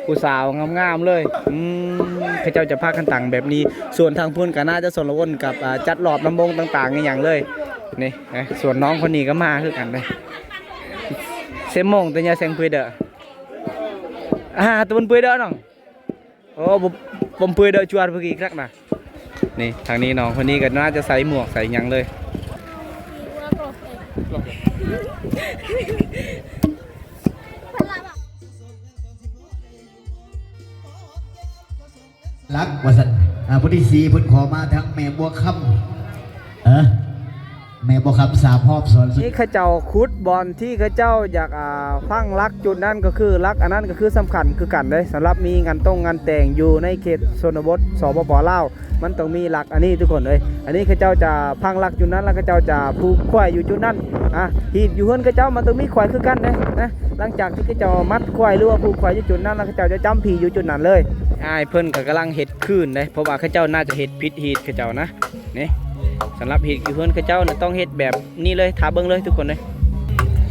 ຜູ້ສາວງາມໆເລີຍ. ອືມ ເຂົາເຈົ້າຈະພາກັນຕຳແບບນີ້. ສ່ວນທາງພຸ້ນກໍໜ້າຈະຊົນລະວົນກັບ ອ່າ ຈັດລອບລຳວົງຕ່າງໆອີ່ຫຍັງເລີຍ. ນີ້ ເອີ ສ່ວນນ້ອງຄົນນີ້ກໍມາຄືກັນເດ້. ເຊມອງແຕ່ຍາແຊງເປີເດີ ອາ ຕະບຸນເປີເດີນ້ອງ. ໂອ້ ບໍ່ ບໍ່ເປີເດີຈວດເມື່ອກີ້ຄັກນະ. ນີ້ ທາງນີ້ນ້ອງຄົນນີ້ກໍໜ້າຈະໃສ່ໝວກໃສ່ຫຍັງເລີຍ. ລັກວ່າຊັ້ນ. ອ່າ ຜູ້ທີສີ່ເພິ່ນຂໍມາທາງແມ່ບົວຄຳ. ເອີ ແມ່ບົວຄຳສາມຮອບສອນສຸດ. ທີ່ເຂົາເຈົ້າຂຸດບ່ອນທີ່ເຂົາເຈົ້າຢາກ ອ່າ ຝັງຫຼັກຈຸດນັ້ນກໍຄືຫຼັກອັນນັ້ນກໍຄືສຳຄັນຄືກັນເດ້ ສຳລັບມີງານຕົງງານແຕ່ງຢູ່ໃນເຂດຊົນນະບົດ ສປປ ລາວ ມັນຕ້ອງມີຫຼັກອັນນີ້ທຸກຄົນເອີຍ. ອັນນີ້ເຂົາເຈົ້າຈະຝັງຫຼັກຈຸດນັ້ນ ແລ້ວເຂົາເຈົ້າຈະຜູກຄວາຍຢູ່ຈຸດນັ້ນ. ອ່າ ຮີດຢູ່ເຮືອນເຂົາເຈົ້າມັນຕ້ອງມີຄວາຍຄືກັນເດ້ນະ. ຫຼັງຈາກທີ່ເຂົາເຈົ້າມັດຄວາຍ ຫຼືວ່າຜູກຄວາຍຢູ່ຈຸດນັ້ນ ແລ້ວເຂົາເຈົ້າຈະຈຳຜີຢູ່ຈຸດນັ້ນເລີຍ. ອ້າຍເພິ່ນກໍກຳລັງເຮັດຄືນເດ້ ເພາະວ່າເຂົາເຈົ້າໜ້າຈະເຮັດຜິດຮີດເຂົາເຈົ້ານະ. ນີ້ ສຳລັບຮີດຢູ່ເຮືອນເຂົາເຈົ້ານະ ຕ້ອງເຮັດແບບນີ້ເລີຍ ຖ້າເບິ່ງເລີຍທຸກຄົນເລີຍ.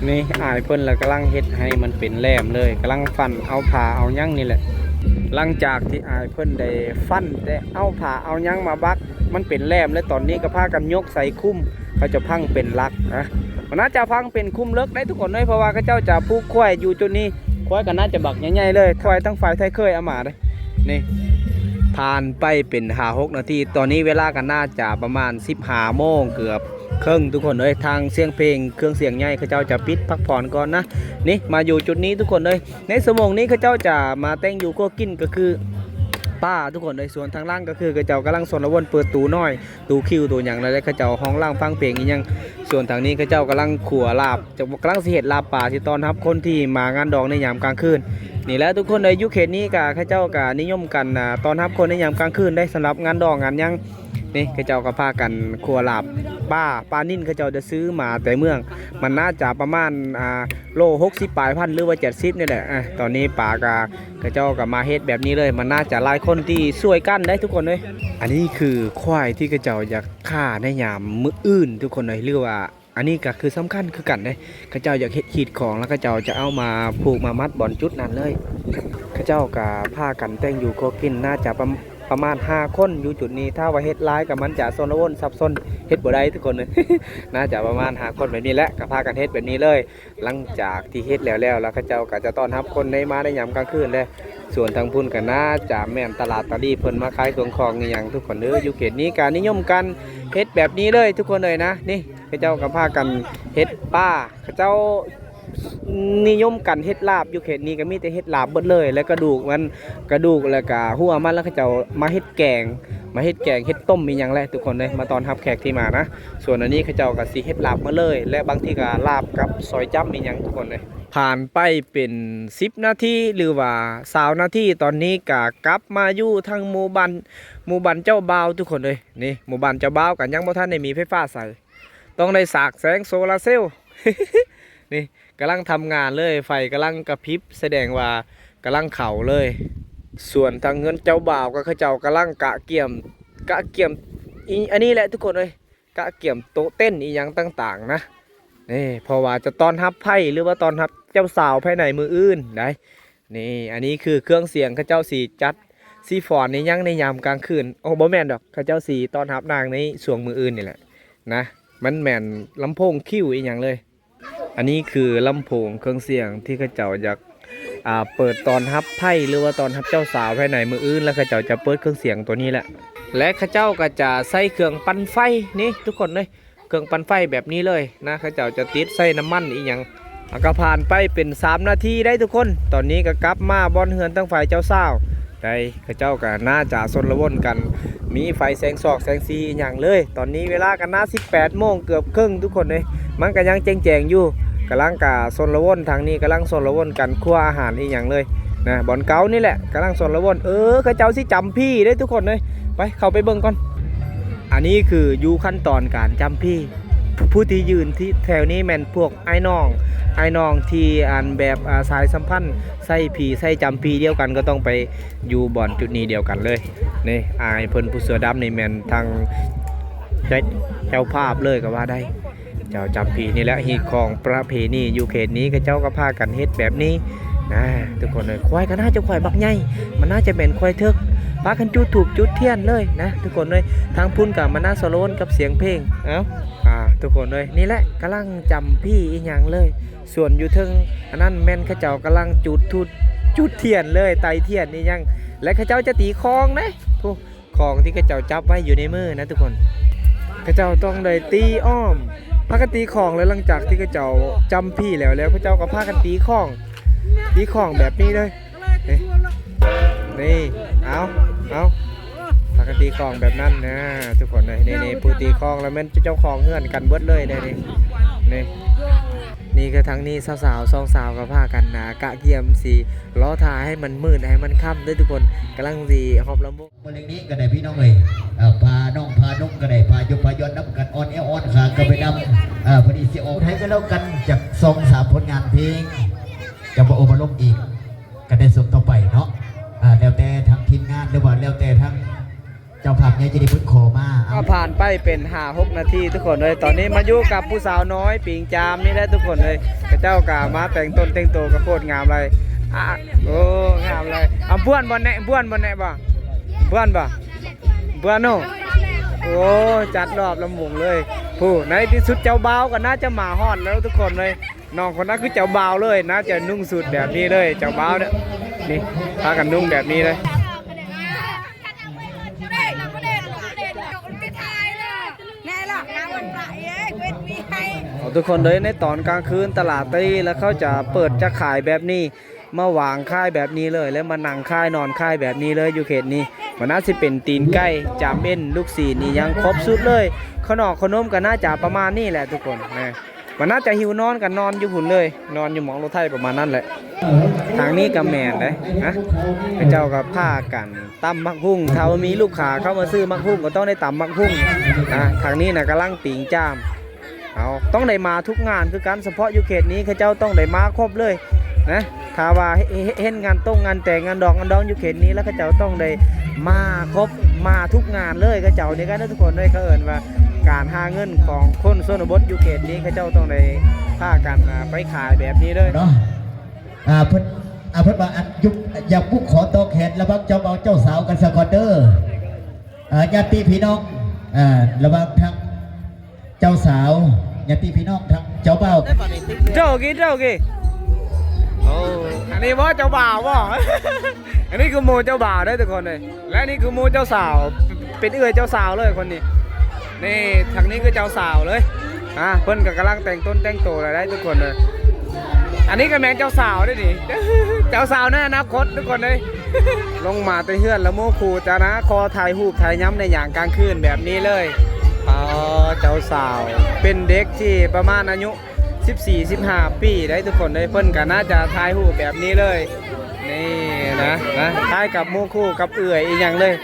ນີ້ ອ້າຍເພິ່ນລະກຳລັງເຮັດໃຫ້ມັນເປັນແຫຼມເລີຍ ກຳລັງຟັນເອົາຜ້າເອົາຫຍັງນີ້ແຫຼະ. ຫຼັງຈາກທີ່ອ້າຍເພິ່ນໄດ້ຟັນແຕ່ເອົາຜ້າເອົາຫຍັງມາບັກ ມັນເປັນແຫຼມ ແລະຕອນນີ້ກໍພາກັນຍົກໃສ່ຄຸ້ມ ເຂົາຈະຝັງເປັນຫຼັກນະ. ມັນໜ້າຈະຝັງເປັນຄຸ້ມເລິກໄດ້ທຸກຄົນເລີຍ ເພາະວ່າເຂົາເຈົ້າຈະຜູກຄວາຍຢູ່ຈຸດນີ້ ຄວາຍກໍໜ້າຈະບັກໃຫຍ່ໆເລີຍ ຄວາຍທາງຝ່າຍໄທເຄີຍເອົາມາເດ້. ນີ້ ຜ່ານໄປເປັນຫ້າຫົກນາທີ ຕອນນີ້ເວລາກໍໜ້າຈະປະມານສິບຫ້າໂມງເກືອບເຄິ່ງທຸກຄົນເອີຍ. ທາງສຽງເພງ ເຄື່ອງສຽງໃຫຍ່ ເຂົາເຈົ້າຈະປິດພັກຜ່ອນກ່ອນນະ. ນີ້ ມາຢູ່ຈຸດນີ້ທຸກຄົນເອີຍ. ໃນຊົ່ວໂມງນີ້ເຂົາເຈົ້າຈະມາແຕ່ງຢູ່ຄົວກິນ ກໍຄືປາທຸກຄົນເອີຍ. ສ່ວນທາງຫຼັງກໍຄືເຂົາເຈົ້າກຳລັງຊົນລະວົນເປີດຕູ້ນ້ອຍ ຕູ້ຄິວຕູ້ຫຍັງ ແລ້ວເຂົາເຈົ້າຮ້ອງລຳຟັງເພງອີ່ຫຍັງ. ສ່ວນທາງນີ້ເຂົາເຈົ້າກຳລັງຂົ້ວລາບ ຈະ ກຳລັງຊິເຮັດລາບປາ ຊິຕ້ອນຮັບຄົນທີ່ມາງານດອງໃນຍາມກາງຄືນ. ນີ້ແຫຼະທຸກຄົນເອີຍ ຢູ່ເຂດນີ້ກະເຂົາເຈົ້າກະນິຍົມກັນ ອ່າ ຕ້ອນຮັບຄົນໃນຍາມກາງຄືນເດ້ ສຳລັບງານດອງງານຫຍັງ. ນີ້ເຂົາເຈົ້າກໍພາກັນຂົ້ວລາບປາ ປານິນ ເຂົາເຈົ້າຈະຊື້ມາແຕ່ເມືອງ ມັນໜ້າຈະປະມານ ອ່າ ໂລຫົກສິບປາຍພັນ ຫຼືວ່າເຈັດສິບນີ້ແຫຼະ. ອ່າ ຕອນນີ້ປາກະ ເຂົາເຈົ້າກໍມາເຮັດແບບນີ້ເລີຍ ມັນໜ້າຈະຫຼາຍຄົນທີ່ຊ່ວຍກັນໄດ້ທຸກຄົນເອີຍ. ອັນນີ້ຄືຄວາຍທີ່ເຂົາເຈົ້າຢາກຂ້າໃນຍາມມື້ອື່ນທຸກຄົນເອີຍ ຫຼືວ່າ ອັນນີ້ກໍຄືສຳຄັນຄືກັນເດ້ ເຂົາເຈົ້າຢາກເຮັດຂີດຂອງ ແລ້ວເຂົາເຈົ້າຈະເອົາມາຜູກມາມັດບ່ອນຈຸດນັ້ນເລີຍ. ເຂົາເຈົ້າກໍພາກັນແຕ່ງຢູ່ຄົວກິນ ໜ້າຈະປະ ປະມານຫ້າຄົນຢູ່ຈຸດນີ້ ຖ້າວ່າເຮັດຫຼາຍກໍມັນຈະຊົນລະວົນສັບສົນ ເຮັດບໍ່ໄດ້ທຸກຄົນເອີຍ. ໜ້າຈະປະມານຫ້າຄົນແບບນີ້ແຫຼະ ກໍພາກັນເຮັດແບບນີ້ເລີຍ. ຫຼັງຈາກທີ່ເຮັດແລ້ວໆ ແລ້ວເຂົາເຈົ້າກໍຈະຕ້ອນຮັບຄົນໃນ ມາໃນຍາມກາງຄືນເດ້. ສ່ວນທາງພຸ້ນກໍໜ້າຈະແມ່ນຕະຫຼາດຕາລີ ເພິ່ນມາຂາຍເຄື່ອງຂອງອີ່ຫຍັງທຸກຄົນເດີ. ຢູ່ເຂດນີ້ກໍນິຍົມກັນເຮັດແບບນີ້ເລີຍທຸກຄົນເອີຍນະ. ນີ້ ເຂົາເຈົ້າກໍພາກັນເຮັດປາ ເຂົາເຈົ້ານິຍົມກັນເຮັດລາບ ຢູ່ເຂດນີ້ກໍມີແຕ່ເຮັດລາບເບິດເລີຍ ແລະກະດູກມັນ ກະດູກ ແລ້ວກະຫົວມັນ ແລ້ວເຂົາເຈົ້າມາເຮັດແກງ ມາເຮັດແກງເຮັດຕົ້ມອີ່ຫຍັງແຫຼະທຸກຄົນເອີຍ ມາຕ້ອນຮັບແຂກທີ່ມານະ. ສ່ວນອັນນີ້ເຂົາເຈົ້າກໍຊິເຮັດລາບມາເລີຍ ແລະບາງທີກໍລາບກັບຊອຍຈ້ຳອີ່ຫຍັງທຸກຄົນເອີຍ. ຜ່ານໄປເປັນສິບນາທີ ຫຼືວ່າຊາວນາທີ ຕອນນີ້ກໍກັບມາຢູ່ທາງໝູ່ບ້ານ ໝູ່ບ້ານເຈົ້າບ່າວທຸກຄົນເອີຍ. ນີ້ ໝູ່ບ້ານເຈົ້າບ່າວກໍຍັງບໍ່ທັນໄດ້ມີໄຟຟ້າໃຊ້ ຕ້ອງໄດ້ສາກແສງໂຊລາເຊວ. ນີ້ ກຳລັງທຳງານເລີຍ ໄຟກຳລັງກະພິບ ສະແດງວ່າກຳລັງເຂົ້າເລີຍ. ສ່ວນທາງເຮືອນເຈົ້າບ່າວກໍເຂົາເຈົ້າກຳລັງກະກຽມ ກະກຽມອີ ອັນນີ້ແຫຼະທຸກຄົນເອີຍ ກະກຽມໂຕະເຕັນອີ່ຫຍັງຕ່າງໆນະ. ນີ້ ເພາະວ່າຈະຕ້ອນຮັບໃພ້ ຫຼືວ່າຕ້ອນຮັບເຈົ້າສາວພາຍໃນມື້ອື່ນໄດ໋. ນີ້ ອັນນີ້ຄືເຄື່ອງສຽງ ເຂົາເຈົ້າຊິຈັດ ຊິຟ້ອນອີ່ຫຍັງໃນຍາມກາງຄືນ. ໂອ້ ບໍ່ແມ່ນດອກ ເຂົາເຈົ້າຊິຕ້ອນຮັບນາງໃນຊ່ວງມື້ອື່ນນີ້ແຫຼະນະ. ມັນແມ່ນລຳໂພງຄິວອີ່ຫຍັງເລີຍ. ອັນນີ້ຄືລຳໂພງເຄື່ອງສຽງທີ່ເຂົາເຈົ້າຢາກ ອ່າ ເປີດຕ້ອນຮັບໃພ້ ຫຼືວ່າຕ້ອນຮັບເຈົ້າສາວພາຍໃນມື້ອື່ນ ແລ້ວເຂົາເຈົ້າຈະເປີດເຄື່ອງສຽງຕົວນີ້ແຫຼະ ແລະເຂົາເຈົ້າກໍຈະໃຊ້ເຄື່ອງປັ່ນໄຟນີ້ທຸກຄົນເອີຍ. ເຄື່ອງປັ່ນໄຟແບບນີ້ເລີຍນະ ເຂົາເຈົ້າຈະຕິດໃສ່ນ້ຳມັນອີ່ຫຍັງ. ແລ້ວກໍຜ່ານໄປເປັນສາມນາທີໄດ໋ທຸກຄົນ, ຕອນນີ້ກໍກັບມາບ່ອນເຮືອນທາງຝ່າຍເຈົ້າສາວໄດ໋. ເຂົາເຈົ້າກໍໜ້າຈະຊົນລະວົນກັນ ມີໄຟແສງຊອກແສງສີອີ່ຫຍັງເລີຍ. ຕອນນີ້ເວລາກໍໜ້າສິບແປດໂມງເກືອບເຄິ່ງທຸກຄົນເອີຍ, ມັນກໍຍັງແຈ້ງໆຢູ່. ກຳລັງກະຊົນລະວົນ ທາງນີ້ກຳລັງຊົນລະວົນກັນ ຄົວອາຫານອີ່ຫຍັງເລີຍນະ. ບ່ອນເກົ່ານີ້ແຫຼະກຳລັງຊົນລະວົນ. ເອີ ເຂົາເຈົ້າຊິຈຳພີ້ເດ້ທຸກຄົນເອີຍ, ໄປເຂົ້າໄປເບິ່ງກ່ອນ. ອັນນີ້ຄືຢູ່ຂັ້ນຕອນການຈຳພີ້. ຜູ້ທີ່ຢືນທີ່ແຖວນີ້ແມ່ນພວກອ້າຍນ້ອງ, ອ້າຍນ້ອງທີ່ອັນແບບ ອາ ສາຍສຳພັນໃຊ້ຜີໃຊ້ຈຳພີດຽວກັນ ກໍຕ້ອງໄປຢູ່ບ່ອນຈຸດນີ້ດຽວກັນເລີຍ. ນີ້ ອ້າຍເພິ່ນຜູ້ເສື້ອດຳນີ້ແມ່ນທາງເຈົ້າ ເຈົ້າພາບເລີຍກໍວ່າໄດ້. ເຈົ້າຈຳພີນີ້ແຫຼະ ຮີດຄອງປະເພນີຢູ່ເຂດນີ້ ເຂົາເຈົ້າກໍພາກັນເຮັດແບບນີ້ນະທຸກຄົນເອີຍ. ຄວາຍກໍໜ້າຈະຄວາຍບັກໃຫຍ່, ມັນໜ້າຈະແມ່ນຄວາຍເຖິກ. ພາກັນຈູດທູບຈູດທຽນເລີຍນະທຸກຄົນເອີຍ. ທາງພຸ້ນກໍມານາໂຊໂລນກັບສຽງເພງ. ເອົ້າ ທຸກຄົນເອີຍ, ນີ້ແຫຼະກຳລັງຈຳພີອີ່ຫຍັງເລີຍ. ສ່ວນຢູ່ເທິງອັນນັ້ນແມ່ນເຂົາເຈົ້າກຳລັງຈູດທູບຈູດທຽນເລີຍ, ໄຕ້ທຽນອີ່ຫຍັງ ແລະ ເຂົາເຈົ້າຈະຕີຄອງເດ້. ຜູ້ ຂອງທີ່ເຂົາເຈົ້າຈັບໄວ້ຢູ່ໃນມືນະທຸກຄົນ, ເຂົາເຈົ້າຕ້ອງໄດ້ຕີອ້ອມ. ພາກັນຕີຂອງ ແລະ ຫຼັງຈາກທີ່ເຂົາເຈົ້າຈຳພີ້ແລ້ວ ແລ້ວເຂົາເຈົ້າກໍພາກັນຕີຂອງ, ຕີຂອງແບບນີ້ເລີຍ. ນີ້ ນີ້ ເອົາ ເອົາ ພາກັນຕີຂອງແບບນັ້ນນະທຸກຄົນເອີຍ. ນີ້ ນີ້ ຜູ້ຕີຂອງລະແມ່ນເຈົ້າຂອງເຮືອນກັນເບິດເລີຍເດ້. ນີ້ ນີ້ ນີ້ຄືທາງນີ້ສາວໆ ສອງສາວກໍພາກັນນະ ກະກຽມຊິລໍຖ້າໃຫ້ມັນມືດໃຫ້ມັນຄ່ຳເດີທຸກຄົນ, ກຳລັງຊິຮອບລຳວົງ. ມື້ແລງນີ້ກໍໄດ້ພີ່ນ້ອງເອີຍ, ເອີ ພານ້ອງພານຸ່ງກໍໄດ້, ພາຍົບພາຢອນນຳກັນ, ອ່ອນແອວອ່ອນຂາກໍໄປນຳ. ເອີ ພໍດີຊິອອກໃຫ້ກັນແລ້ວກັນຈັກສອງສາມຜົນງານເພງ, ຈະມາອົບມາລົມອີກກັນໃນຊ່ວງຕໍ່ໄປເນາະ. ເອີ ແລ້ວແຕ່ທາງທີມງານ ຫຼືວ່າແລ້ວແຕ່ທາງເຈົ້າພາບໃຫຍ່ໃຈດີເພິ່ນຂໍມາ. ເອົາ ກໍຜ່ານໄປເປັນຫ້າຫົກນາທີທຸກຄົນເອີຍ, ຕອນນີ້ມາຢູ່ກັບຜູ້ສາວນ້ອຍປີງຈາມນີ້ແຫຼະທຸກຄົນເອີຍ. ເຂົາເຈົ້າກໍມາແຕ່ງຕົນແຕ່ງໂຕກໍໂຄດງາມເລີຍ. ອາ ໂອ້ ງາມເລີຍ. ອາ ບ້ວນບໍ່ແນະ ບ້ວນບໍ່ແນະບໍ່? ບ້ວນບໍ່? ບ້ວນເນາະ. ໂອ້ ຈັດຮອບລຳວົງເລີຍ. ຜູ້ ໃນທີ່ສຸດເຈົ້າບ່າວກໍໜ້າຈະມາຮອດແລ້ວທຸກຄົນເອີຍ. ນ້ອງຄົນນັ້ນຄືເຈົ້າບ່າວເລີຍ, ໜ້າຈະນຸ່ງຊຸດແບບນີ້ເລີຍ ເຈົ້າບ່າວເນາະ. ນີ້ ພາກັນນຸ່ງແບບນີ້ເລີຍ. ເອົາ ທຸກຄົນເອີຍ, ໃນຕອນກາງຄືນຕະຫຼາດຕີລະເຂົາຈະເປີດຈະຂາຍແບບນີ້, ມາວາງຂາຍແບບນີ້ເລີຍ ແລະ ມານັ່ງຂາຍນອນຂາຍແບບນີ້ເລີຍຢູ່ເຂດນີ້. ມັນໜ້າຊິເປັນຕີນໄກ່, ຈາມເອັນ, ລູກຊີ້ນ ອີ່ຫຍັງຄົບຊຸດເລີຍ. ຂະໜອມຂະໜົມກໍໜ້າຈະປະມານນີ້ແຫຼະທຸກຄົນນະ. ມັນໜ້າຈະຫິວນອນກໍນອນຢູ່ພຸ້ນເລີຍ, ນອນຢູ່ໝ່ອງລົດໄຖປະມານນັ້ນແຫຼະ. ທາງນີ້ກໍແມ່ນເດ້ນະ, ເຂົາເຈົ້າກໍພາກັນຕຳໝາກຫຸ່ງ. ຖ້າວ່າມີລູກຄ້າເຂົ້າມາຊື້ໝາກຫຸ່ງກໍຕ້ອງໄດ້ຕຳໝາກຫຸ່ງນະ. ທາງນີ້ນະກຳລັງປີ້ງຈາມ. ເຮົາຕ້ອງໄດ້ມາທຸກງານຄືກັນ, ສະເພາະຢູ່ເຂດນີ້ເຂົາເຈົ້າຕ້ອງໄດ້ມາຄົບເລີຍນະ. ຖ້າວ່າເຮັດ ເຮັດ ເຮັດງານຕົງງານແຕ່ງງານດອງງານດອງຢູ່ເຂດນີ້ ແລ້ວເຂົາເຈົ້າຕ້ອງໄດ້ມາຄົບ ມາທຸກງານເລີຍ. ເຂົາເຈົ້ານີ້ກັນນະທຸກຄົນເອີຍ, ເຂົາເອີ້ນວ່າການຫາເງິນຂອງຄົນຊົນນະບົດຢູ່ເຂດນີ້ ເຂົາເຈົ້າຕ້ອງໄດ້ພາກັນ ອ່າ ໄປຂາຍແບບນີ້ເລີຍເນາະ. ອ່າ ເພິ່ນ ອ່າ ເພິ່ນວ່າອັນ ຢາກປຸກຂໍຕໍ່ແຂນລະຫວ່າງເຈົ້າບ່າວເຈົ້າສາວກັນສາກ່ອນເດີ. ອ່າ ຍາດຕິພີ່ນ້ອງ ອ່າ ລະຫວ່າງທາງ ເຈົ້າສາວ ຍາດຕິພີ່ນ້ອງທາງເຈົ້າບ່າວ. ໂຈກີ ໂຈກີ. ໂອ້ ອັນນີ້ບໍ່ເຈົ້າບ່າວບໍ່? ອັນນີ້ຄືໝູ່ເຈົ້າບ່າວເດ້ທຸກຄົນເອີຍ, ແລະ ນີ້ຄືໝູ່ເຈົ້າສາວ ເປັນເອື້ອຍເຈົ້າສາວເລີຍຄົນນີ້. ນີ້ ທາງນີ້ຄືເຈົ້າສາວເລີຍ. ອ່າ ເພິ່ນກໍກຳລັງແຕ່ງຕົນແຕ່ງໂຕແລ້ວໄດ໋ທຸກຄົນເອີຍ. ອັນນີ້ກໍແມ່ນເຈົ້າສາວເດ້ນີ້ ເຈົ້າສາວໃນອະນາຄົດທຸກຄົນເອີຍ. ລົງມາແຕ່ເຮືອນລະໝູ່ຄູ່ຈະນະ ຂໍຖ່າຍຮູບຖ່າຍຍາມໃນຍາມກາງຄືນແບບນີ້ເລີຍ. ອໍ ເຈົ້າສາວເປັນເດັກທີ່ປະມານອາຍຸສິບສີ່ ສິບຫ້າປີໄດ໋ທຸກຄົນເອີຍ, ເພິ່ນກໍໜ້າຈະຖ່າຍຮູບແບບນີ້ເລີຍ. ນີ້ນະ ນະ ຄ້າຍກັບໝູ່ຄູ່ກັບເອື້ອຍອີ່ຫຍັງເລີຍ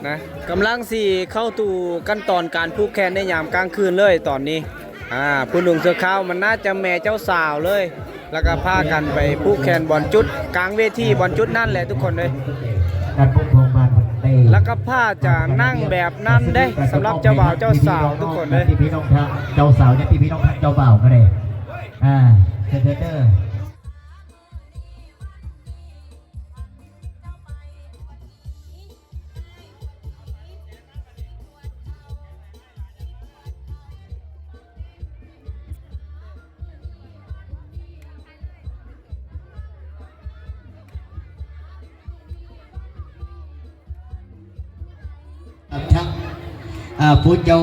ນະ. ກຳລັງຊິເຂົ້າສູ່ຂັ້ນຕອນການຜູກແຂນໃນຍາມກາງຄືນເລີຍຕອນນີ້. ອ່າ ຜູ້ນຸ່ງເສື້ອຂາວມັນໜ້າຈະແມ່ເຈົ້າສາວເລີຍ, ແລ້ວກໍພາກັນໄປຜູກແຂນບ່ອນຈຸດກາງເວທີ ບ່ອນຈຸດນັ້ນແຫຼະທຸກຄົນເອີຍ. ການປົກຄອງບ້ານເພິ່ນໄດ້ ແລ້ວກໍພາຈະນັ່ງແບບນັ້ນເດ້ ສຳລັບເຈົ້າບ່າວເຈົ້າສາວທຸກຄົນເອີຍ. ຍາດຕິພີ່ນ້ອງທາງເຈົ້າສາວ ຍາດຕິພີ່ນ້ອງທາງເຈົ້າບ່າວກໍໄດ້ ອ່າ ເຊີນເດີ. ທັງ ອ່າ ຜູ້ເຈົ້າ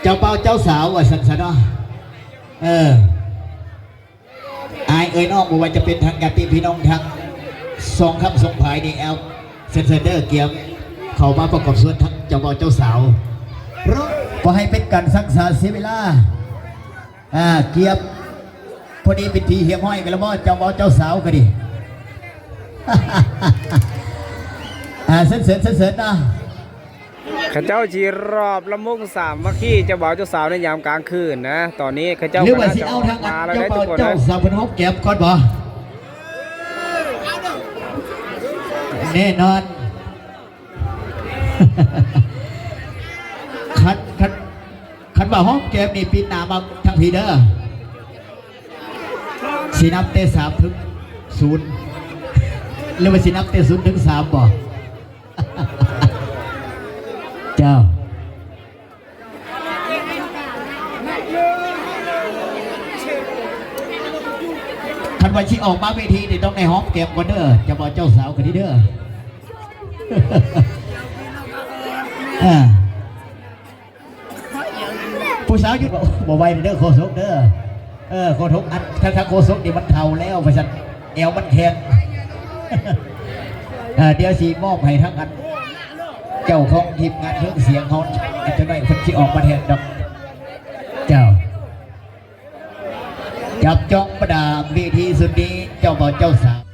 ເຈົ້າບ່າວເຈົ້າສາວວ່າຊັ້ນຊະເນາະ. ເອີ ອ້າຍເອີຍນ້ອງ ບໍ່ວ່າຈະເປັນທາງຍາດຕິພີ່ນ້ອງທາງສອງຄຳສອງພາຍນີ້ ແອວ ເຊີນເດີ ກຽມເຂົ້າມາປະກອບສ່ວນທັງເຈົ້າບ່າວເຈົ້າສາວ ບໍ່ໃຫ້ເປັນການຊັກຊ້າເສຍເວລາ. ອ່າ ກຽມ ພໍດີເປັນທີ່ຮຽບຮ້ອຍກັນແລ້ວບໍ່ ເຈົ້າບ່າວເຈົ້າສາວກໍດີ. ອ່າ ເຊີນ ເຊີນ ເຊີນ ເຊີນເນາະ. ເຂົາເຈົ້າຊິລອບລຳວົງສາມັກຄີ ເຈົ້າບ່າວເຈົ້າສາວໃນຍາມກາງຄືນນະ. ຕອນນີ້ເຂົາເຈົ້າ ຫຼືວ່າຊິເອົາທາງອັນເຈົ້າບ່າວເຈົ້າສາວເພິ່ນຫອມແກ້ມກ່ອນບໍ່? ແນ່ນອນ. ຄັນ ຄັນ ຄັນວ່າຫອມແກ້ມນີ້ ປີນໜ້າມາທາງພີ້ເດີ. ຊິນັບແຕ່ສາມເຖິງສູນ ຫຼືວ່າຊິນັບແຕ່ສູນເຖິງສາມບໍ່? ເຈົ້າ ຄັນວ່າຊິອອກມາເວທີນີ້ ຕ້ອງໄດ້ຫອມແກ້ມກ່ອນເດີ ເຈົ້າບ່າວເຈົ້າສາວກໍດີເດີ. ເອີ ຜູ້ສາວຢຸດ ບໍ່ ບໍ່ໄຫວເດີໂຄສົກເດີ. ເອີ ໂຄສົກ ອັນ ທາງ ທາງໂຄສົກນີ້ມັນເຖົ້າແລ້ວວ່າຊັ້ນ ແອວມັນແຂງ. ເອີ ດຽວຊິມອບໃຫ້ທາງອັນ ເຈົ້າຂອງທີມງານເຄື່ອງສຽງເຮົາ ອັນ ຈັກໜ້ອຍເພິ່ນຊິອອກມາແທນດອກ. ເຈົ້າ ຈັບຈອງປະດາເວທີຊຸດນີ້ ເຈົ້າບ່າວເຈົ້າສາວ.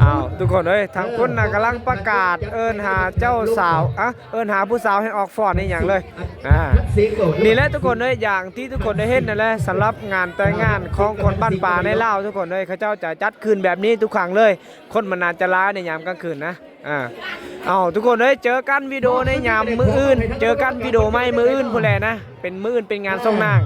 ອ້າວ ທຸກຄົນເອີຍ ທາງພຸ້ນນະກຳລັງປະກາດເອີ້ນຫາເຈົ້າສາວ ອະ ເອີ້ນຫາຜູ້ສາວໃຫ້ອອກຟ້ອນອີ່ຫຍັງເລີຍ. ອ່າ ນີ້ແຫຼະທຸກຄົນເອີຍ ຢ່າງທີ່ທຸກຄົນໄດ້ເຫັນນັ້ນແຫຼະ ສຳລັບງານແຕ່ງງານຂອງຄົນບ້ານປ່າໃນລາວ ທຸກຄົນເອີຍ ເຂົາເຈົ້າຈະຈັດຂຶ້ນແບບນີ້ທຸກຄັ້ງເລີຍ. ຄົນມັນໜ້າຈະຫຼາຍໃນຍາມກາງຄືນນະ. ອ່າ ເອົາ ທຸກຄົນເອີຍ ເຈີກັນວິດີໂອໃນຍາມມື້ອື່ນ ເຈີກັນວິດີໂອໃໝ່ມື້ອື່ນພຸ້ນແຫຼະນະ ເປັນມື້ອື່ນເປັນງານສົ່ງນາງ.